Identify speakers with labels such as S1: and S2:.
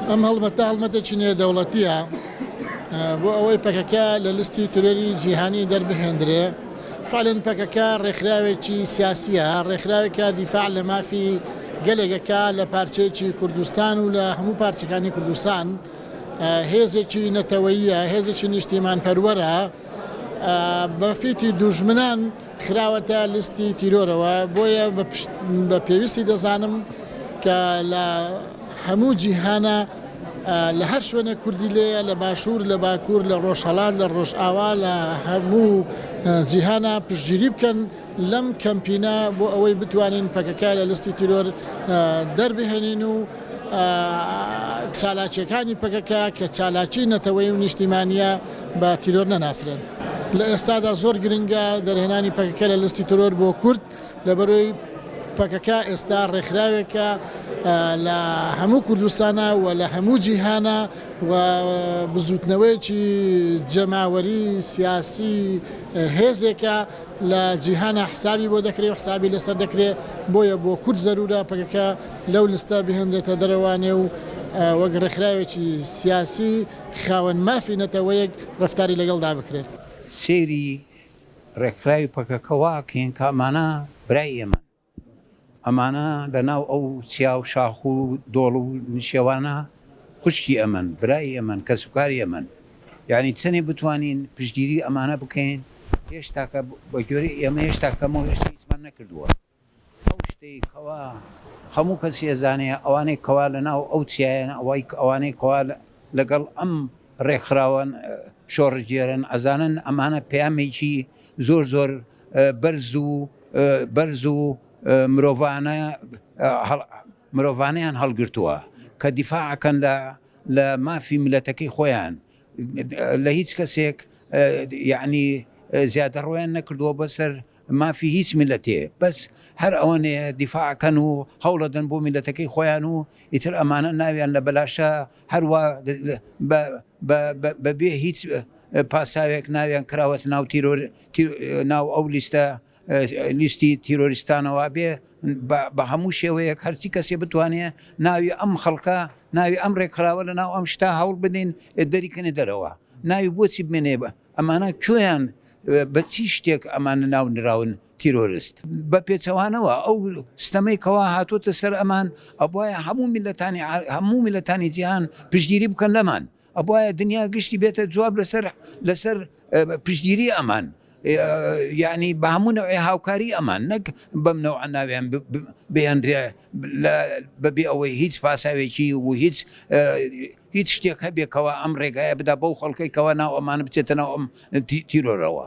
S1: ئەم هەڵمەتە هەڵمەتێکی نێودەوڵەتییە بۆ ئەوەی پەکەکە لە لیستی ترۆری جیهانی دەربهێندرێ. فعلەن پەکەکە ڕێکخراوێکی سیاسییە، ڕێکخراوێکە دیفاع لە مافی گەلێکەکە لە پارچەیەکی کوردستان و لە هەموو پارچەکانی کوردستان. هێزێکی نەتەوەییە، هێزێکی نیشتیمانپەروەرە، بە فیتی دوژمنان خراوەتە لیستی تیرۆرەوە، بۆیە بە پێویستی دەزانم کە لە هەموو جیهانە لە هەر شوێنێک کوردی لێیە لە باشوور، لە باکوور، لە ڕۆژهەڵات، لە ڕۆژئاوا، لە هەموو جیهانە پشتگیری بکەن لەم کەمپینە بۆ ئەوەی بتوانین پەکەکە لە لیستی تیرۆر دەربهێنین و چالاکییەکانی پەکەکە کە چالاکیی نەتەوەیی و نیشتیمانییە بە تیرۆر نەناسرێن. لە ئێستادا زۆر گرنگە دەرهێنانی پەکەکە لە لیستی تیرۆر بۆ کورد، لەبەرئەوەی پەکەکە ئێستا ڕێکخراوێکە لە هەموو کوردستانە و لە هەموو جیهانە و بزووتنەوەیەکی جەماوەری سیاسی هێزێکە لە جیهانا حسابی بۆ دەکرێ و حسابی لەسەر دەکرێ، بۆیە بۆ کورد زەرورە پەکەکە لەو لستە بهێنرێتە دەرەوانێ و وەک ڕێکخراوێکی سیاسی خاوەن مافی نەتەوەیەک ڕەفتاری لەگەڵدا بکرێت.
S2: سەیری ڕێکخراوی پەکەکە وا ئەکەین کە ئەمانە برای ئێمەن. ئەمانە لە ناو ئەو چیا و شاخ و دۆڵ و نشێوانە خوشکی ئەمەن، برای ئێمەن، کەسوکاری ئێمەن. یانی چەنێ بتوانین پشتگیری ئەمانە بکەین، هێشتاکە بە گوێرەی ئێمە هێشتا کەمە و هێشتا هیچمان نەکردووە. ئەو شتەی کەوا هەموو کەسی ئەزانێ ئەوانەی کەوا لە ناو ئەو چیایەن، ئەوەی ئەوانەی کەوا لەگەڵ ئەم ڕێکخراوەن شۆڕشگێرن ئەزانن ئەمانە پەیامێکی زۆر زۆر بەرز و بەرز و مرۆڤانە مرۆڤانەیان هەڵگرتووە کە دیفاع ئەکەن لە لە مافی میللەتەکەی خۆیان لە هیچ کەسێک یعنی زیادەڕۆیان نەکردووە بەسەر مافی هیچ میللەتێ بەس هەر ئەوەنێ دیفاع ئەکەن و هەوڵەدەن بۆ میللەتەکەی خۆیان و ئیتر ئەمانە ناویان لە بەلاشە هەروا بە بێ هیچ پاساوێک ناویان کراوەتە ناو تیرۆر ناو ئەو لیستە لیستی تیرۆریستانەوە بێ بە هەموو شێوەیەک هەرچی کەسێ بتوانێ ناوی ئەم خەڵکە ناوی ئەم ڕێکخراوە لە ناو ئەم شتا هەوڵ بدەین دەریکەنە دەرەوە ناوی بۆچی بمێنێ ئەمانە کوێیان بە چی شتێک ئەمانە ناو نراون تیرۆرست؟ بە پێچەوانەوە ئەو ستەمەی کەوا هاتۆتە سەر ئەمان ئەبوایە هەموو میللەتانی هەموو میللەتانی جیهان پشتگیری بکەن لەمان ئەبوایە دنیا گشتی بێتە جواب لەسەر لەسەر پشتگیری ئەمان یعنی بە هەموو نەوعێ هاوکاری ئەمان نەک بەم نەوعە ناویان بهێنرێ بەبێ ئەوەی هیچ پاساوێکی و هیچ هیچ شتێک هەبێ کەوا ئەم ڕێگایە بدا بەو خەڵکەی کەوا ناو ئەمانە بچێتە ناو ئەم تیرۆرەوە.